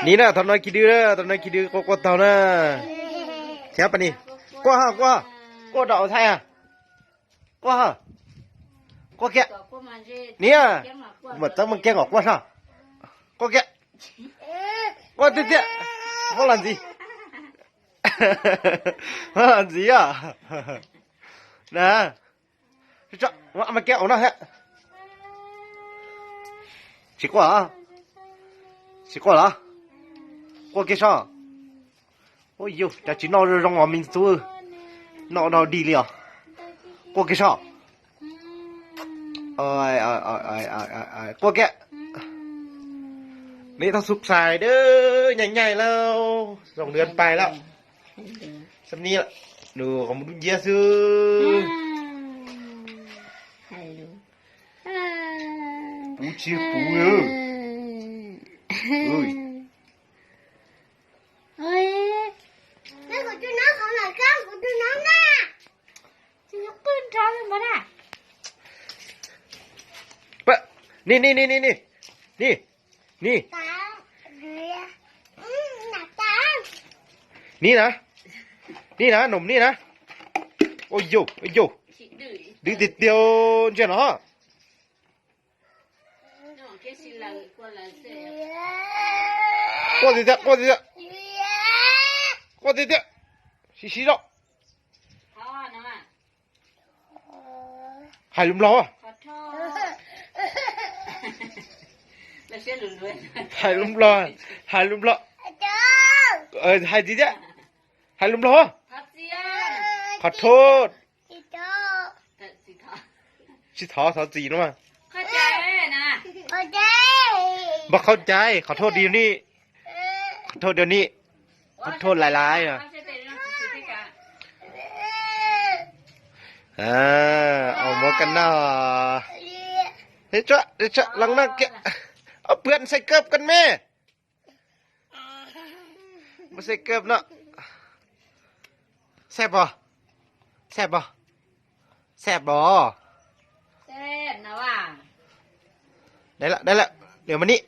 ນີ້ນະ ເຖົ້ານ້ອຍຂີ້ດື້ເດີ ເຖົ້ານ້ອຍຂີ້ດື້ ກົວໆ ເຖົ້ານະ ແຊວປານນີ້ ກົວຫາ ກົວ ກົວດອກເອົາໄທຫາ ກົວຫາ ກົວແກະ ນີ້ນະ ບໍ່ຕ້ອງມາແກ້ງອອກ ກົວຊະ ກົວແກະ ກົວເຕະໆ ບໍ່ຫຼັນຊິ ບໍ່ຫຼັນຊິອະ ນະ. ຈະ ມາ ມາແກະອອກນະແຮະ ຊິກົວ ຊິກົວລະ ກົວເກຊອ ໂອ້ຍ ຈະຊິນອກລອງອອກມິນຊູ ນອກດອກດີເລີຍ ກົວເກຊອ ໂອ້ຍ ໂອ້ຍ ໂອ້ຍ ກົວແກະ ນີ້ຕ້ອງສຸກສາຍເດີ ໃຫຍ່ໆ ແລ້ວ ສອງເດືອນປາຍແລ້ວ ສ່ຳນີ້ລະ ດູຂອງມັນດູເຢຍຊື່ ປູຊິປູເອີ ເອີຍ ເອີຍ ແມ່ ຂໍດູນ້ຳຂອງໜ້ອຍ ຂໍດູນ້ຳນະ ຊິຍົກປືນທ້ອງມັນນະ ປະ ນີ້ ນີ້ ນີ້ ນີ້ ນີ້ ນີ້ ຕາ ອືມ ໜ້າຕາ ນີ້ນະ ນີ້ນະ ນົມນີ້ນະ ໂອ້ຍໂຢ ໂອ້ຍໂຢ ດື້ຕິດດຽວຈັ່ງຊີ້ເນາະ ກົວຕິດດຽວ ກົວຕິດດຽວ ກົວຕິດດຽວ ຊິຊິເນາະ ຫາຍລົມລາວອະ ຫາຍລົມລາວ ຫາຍລົມລາວ ເອີ ຫາຍຕິດເດ ຫາຍລົມລາວ ຂໍໂທດ ຊິຖອ ຖອ ຖອ ຈີນມາ ເຂົ້າໃຈນະ ບໍ່ເຂົ້າໃຈ ຂໍໂທດດຽວນີ້ ຂໍໂທດດຽວນີ້ ຂໍໂທດຫຼາຍໆ ນະ ເອີ ເອົາໝວກກັນນະ ເຮັດຈະ ເຮັດຈະ ຫຼັງນັ້ນແກະ ເອົາເພື່ອນໃສ່ເກີບກັນແມ້ ບໍ່ໃສ່ເກີບເນາະ ແຊບບໍ່ ແຊບບໍ່ ແຊບບໍ່ ແຊບນະວ່າ ໄດ້ລະ ໄດ້ລະ ດຽວມານີ້